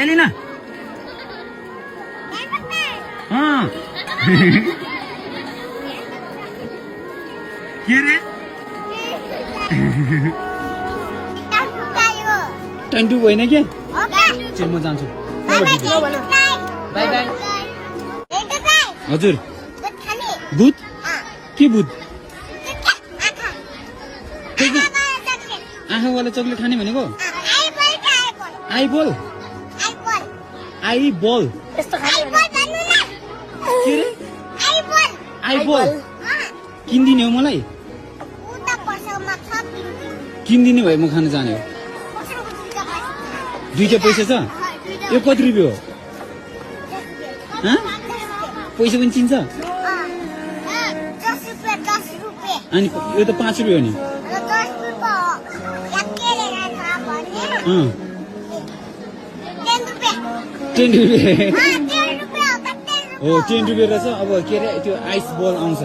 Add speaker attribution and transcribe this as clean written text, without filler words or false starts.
Speaker 1: एलिना के रे टन्टु होइन के चल म जान्छु बाई बाई हजुर दुध के बुध आँखावाला चक्लेट खाने भनेको आइबल आइबल के रे आइबल किनिदिने हो मलाई किनिदिने भए म खान जाने हो दुईटा पैसा छ यो कति रुपियाँ हो पैसा पनि चिन्छ अनि यो त 5 रुपियाँ हो नि 10 रुपियाँ हो 10 रुपियाँ रहेछ अब के अरे त्यो आइस बल आउँछ